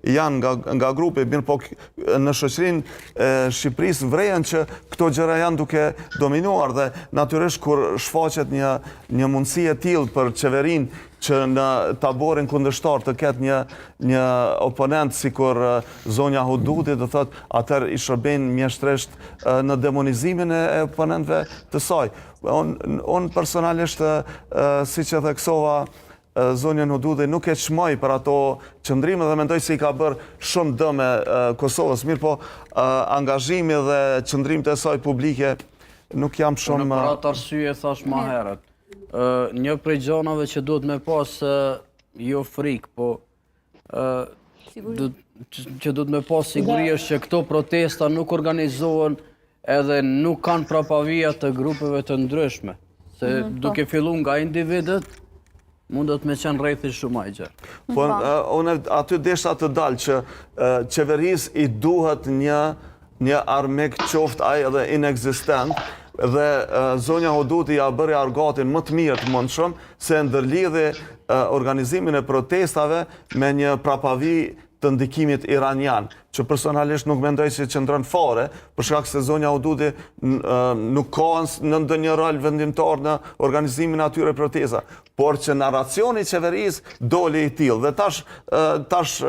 janë nga, nga grupi, mirëpo në shoqërinë e Shqipërisë vrejën që këto gjëra janë duke dominuar dhe natyrisht kur shfaqet një, një mundësi e tillë për qeverinë që në taborin kundërshtar të ketë një, një oponent sikur zonja Huduti, do thotë, atëherë i shërben mjeshtrisht në demonizimin e oponentëve të saj. Unë un personalisht, siç e theksova, zonjën Huduti nuk e çmoj për ato qëndrime dhe mendoj se i ka bërë shumë dëme Kosovës. Mirëpo, angazhimi dhe qëndrimet e saj publike nuk jam shumë. Unë për atë arsye thash ma herët. Një prej gjanave që duhet me pas jo frikë, po që duhet me pas siguri është që këto protesta nuk organizohen edhe nuk kanë prapavija të grupeve të ndryshme. Se duke fillu nga individët, mundet me qenë rrethi shumë ma i gjerë. Po, unë aty desha të dalë që qeverisë i duhet një, një armik qoftë ai edhe inekzistent, dhe zonja Huduti ja bëri argatin më të mirë të mundshëm, se ndërlidhi organizimin e protestave me një prapavi të ndikimit iranian, që personalisht nuk mendoj se qëndron fare, për shkak se zonja Huduti nuk ka në ndonjë rol vendimtar në organizimin e atyre protesta, por që narracioni i qeverisë doli i tillë. Dhe tash tash